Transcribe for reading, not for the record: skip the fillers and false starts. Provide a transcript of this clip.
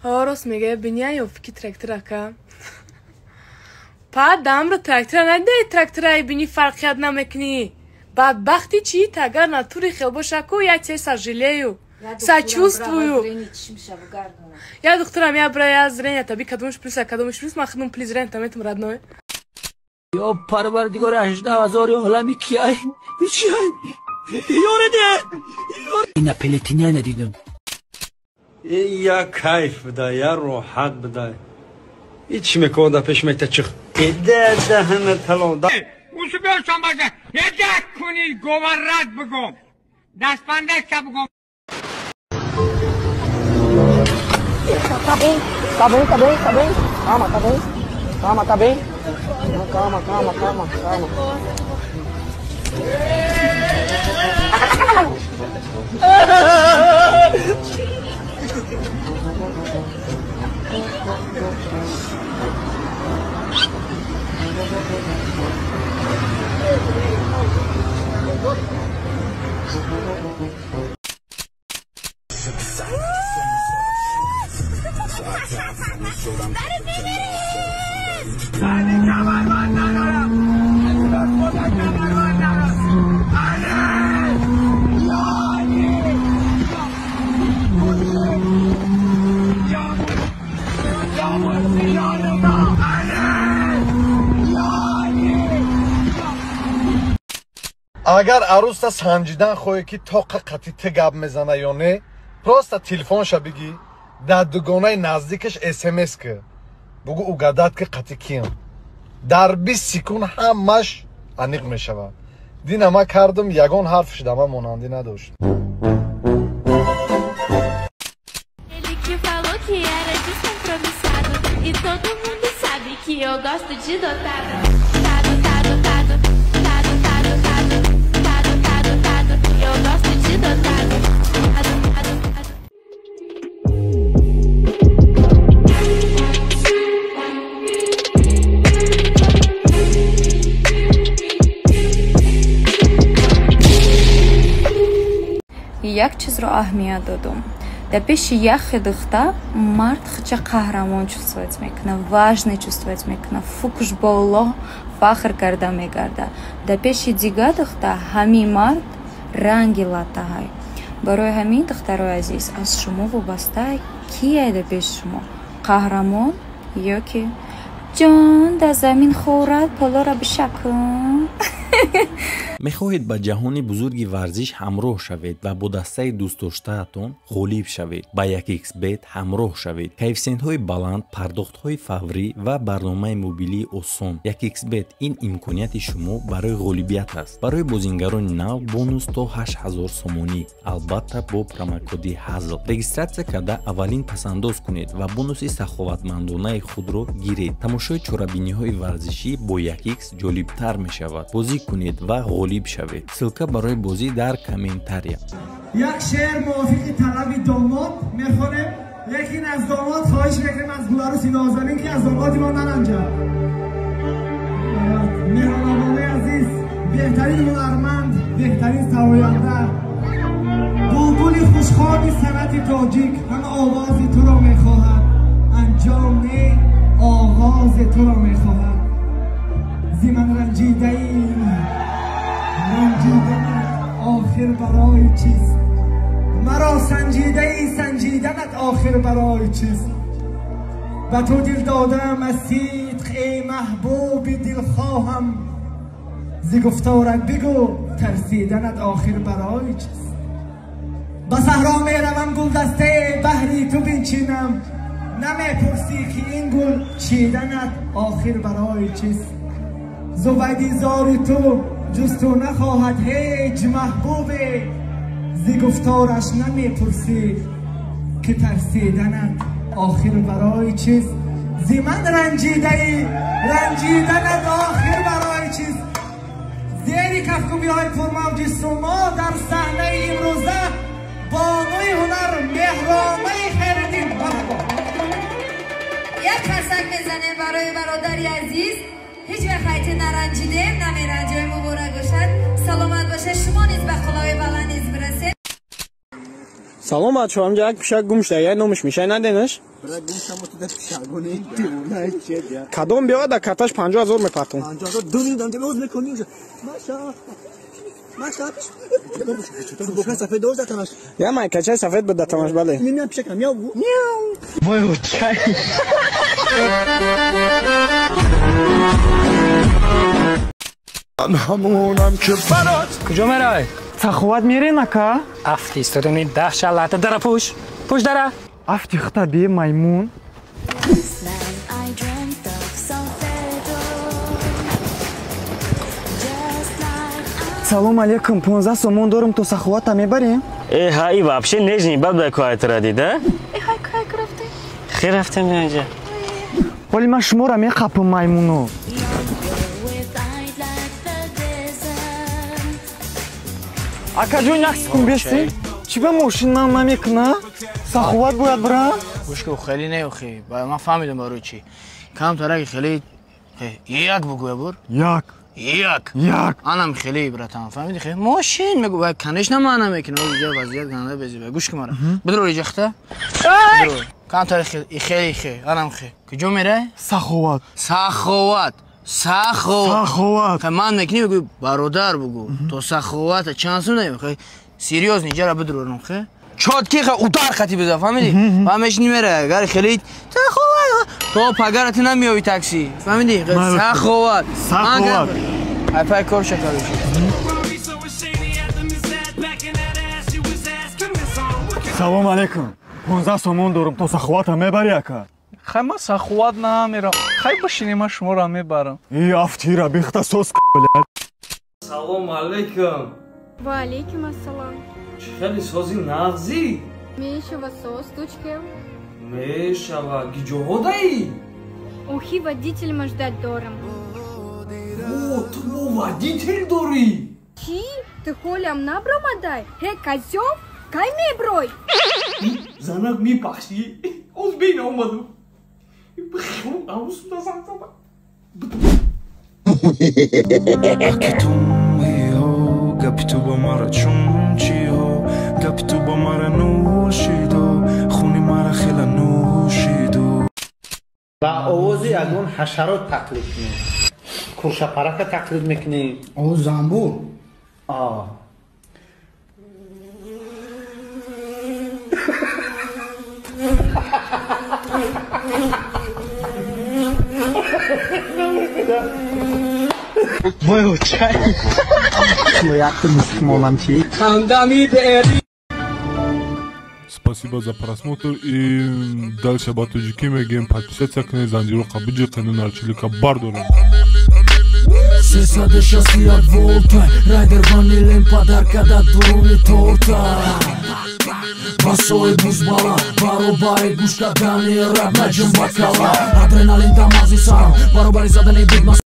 Ҳо, рост мегӯя, биния ё фики тракторака. Па дамро трактора надидаи, трактораи бини фарқият намекунӣ. Бадбахти чӣ? Агар натури хел боша ку, я те сожалею. Сочувствую. Я духтурам, я бра, я зрения таби кадомш плюс, а кадомш плюс, ман худам плюс зрения там этим родной. Ё парвардигор, 18 000 олами кияй? Чияй? Ёреде! Ина пелетиня надидам. Я кайф буда, я роҳат буда. Ҳеч мекода пеш мета чих. Эда даҳана талода. Усубёшон баша, яда кунид говоррат бигом. Дастбандак бигом. Tá bem, tá bem, tá bem, tá bem. Calma, tá bem. Calma, tá bem. Calma, calma, calma, calma. Агар арӯста санҷидан хоҳӣ, ки тоқа қатъи ту гап мезана ё не, просто телефонша бигӣ, дар дугонаи наздикаш смс ки, бугӯ угадать ки қатъи киям. Дар 20 секунд ҳамаш аниқ мешавад. Дина ма кардам, ягон ҳарфш да ман монандӣ надошт. Ele que falou que era descompromissado e todo mundo sabe que eu gosto de dotado. Tado, tado, tado, tado, tado, tado, tado, tado, tado. Eu gosto de dotado. Tado, tado, tado. Як чизро аҳамият додум: дар пеши яхе духтар мард худша қаҳрамон чувствовать мекунад, важный чувствовать мекунад, фукш боло, фахр карда мегарда. Дар пеши дигар духтар ҳамин мард ранги латтаҳай. Барои ҳамин, духтарои азиз, аз шумо вобаста, кияй дар пеши шумо қаҳрамон ё ки ҷон дар замин хӯрад полора бишакун. Мехоҳед ба ҷаҳони бузурги варзиш ҳамроҳ шавед ва бо дастаи дӯстдоштаатон ғолиб шавед? Ба 1xBet ҳамроҳ шавед. Коэффисиентҳои баланд, пардохтҳои фаврӣ ва барномаи мобилии осон. 1xBet ин имконияти шумо барои ғолибият аст. Барои бозингарони нав бонус то 8000 сомонӣ, албатта бо промокоди ҳазл. Регистратсия карда, аввалин пасандоз кунед ва бонуси саховатмандонаи худро гиред. Тамошои чорабиниҳои варзишӣ бо 1x ҷолибтар мешавад. Бозӣ кунед ва ғолиб шавед. Ссылка барои бозӣ дар комментария. Як шеър мувофиқи талаби домод мехонем, лекин аз домод хоҳиш мекунем, аз гуларуси нозанин, ки аз домоди мо наранҷад. Меҳронобонаи азиз, беҳтарин ҳунарманд, беҳтарин сароянда, булбули хушхони санъати тоҷик ҳама овози туро мехоҳад, анҷом не, оғози туро мехоҳад. Зи ман ранҷидаи, ранҷиданат охир барои чист? Маро санҷидаи, санҷиданат охир барои чист? Ба ту дил додам аз сидқ, эй маҳбуби дилхоҳам, зи гуфторат бигӯ, тарсиданат охир барои чист? Ба саҳро меравам, гулдастае баҳри ту бинчинам, намепурсӣ, ки ин гул чиданат охир барои чист? Зубайди зори ту ҷуз ту нахоҳад ҳеҷ маҳбубе, зи гуфтораш намепурсӣ, ки тарсиданат охир барои чист? Зи ман ранҷидаӣ, ранҷиданат охир барои чист? Зери кафкӯбиҳои пурмавҷи сумо дар саҳнаи имрӯза бонуи ҳунар Меҳромаи Хайриддин. Марҳабо. Як қарсак мезанем барои бародари азиз. Ҳеҷ вақт ҳайти наранҷидем, намеранҷоем. Муборак бошад, саломат бошад, шумо низ ба қуллаҳои баланд низ бирасед. Салом бачо, ҳамҷа як пишак гум шуда, як номаш мешай наденаш? Кадом биёяд дар карташ 50 000 мепартум. 50 000 ду миллион дам боз мекунӣ уже. Маша. Маша. Бука сафед доз датанаш. Я майкачай сафед буд датанаш, бале. Миам пишакам, мяу. Мяу. Вой, чай. Ман ҳамонам ки барат. Куҷо меравӣ? Саховат мерем, ака? Афти истодани даҳ шалата дара пӯш. Пӯш дара. Афти хта бе маймун. Салом алейкум, 15 сомон дорум, то саховата мебарем? Э, ҳа, и вообще нежни баб да куайтра дида? Э, ҳай кай рафтем? Хе рафтем инҷа. Вале ман шуморо меқапам, маймуно. Акаҷон, як секунд беси. Чӣ ба мошин ман намекуна? Саховат бояд бирам? Гӯш ку, хеле не охи. Ман фаҳмидам барои чӣ. Камтараки хеле як бугӯя бур. Як. Як. Як. Анам хеле, братан, фаҳмидӣ хе? Мошин мегӯ, вай конечно ман намекунам. Оз ҷо вазъият ганда бези. Гӯш ку мара. Бидро иҷахта. Камтари хеле хе, анам хе. Куҷо мерай? Саховат. Саховат. Саховат. Саховат. Ман мекунӣ бигӯ бародар бугӯ. То саховата чанд сум наем хе? Серьёзно, иҷара бидрорам хе? Чётки хе удар хати биза, фаҳмидӣ? Ва мешини мерай, агар хеле саховат то пагара ту намеёви такси. Фаҳмидӣ? Саховат. Саховат. Ай пай кор шакаруши. Салом алейкум. 15 сомон дорум, то саховата мебарӣ, ака? Хай ман саховат намерам. Хай бишинӣ, ман шуморо мебарам. И афтира бихта сос, блядь. Салом алейкум. Ва алейкум ассалом. Чӣ хеле сози нағзӣ? Мешава сос, тучкем. Мешава. Гиҷоҳо даӣ? Охи водитель ма ждать дорам. О, ту бо водитель дорӣ? Чӣ? Ту ҳолям набромадай? Ҳе, козёл, кай меброй? Занак мепахшӣ. Оз бین омадам. Гапи ту ба мара чун чиҳо, гапи ту ба мара нӯшидо, хуни мара хела нӯшидо. Ба овози ягон ҳашарот тақлид кунӣ, куршапарака тақлид мекунӣ. Овоз занбур. Вой, чай. Спасибо за просмотр и дальше ба тоҷикӣ мегӯем подписаться кунед, занҷироқа биҷиқену нарчилика бардорем. 361 волта, райдер ванилем подарка да дуруни торта. Басои бузбала, баробари гӯш кардани раб наҷум ба кала. Адреналин дамази сарам, баробари задани бигма.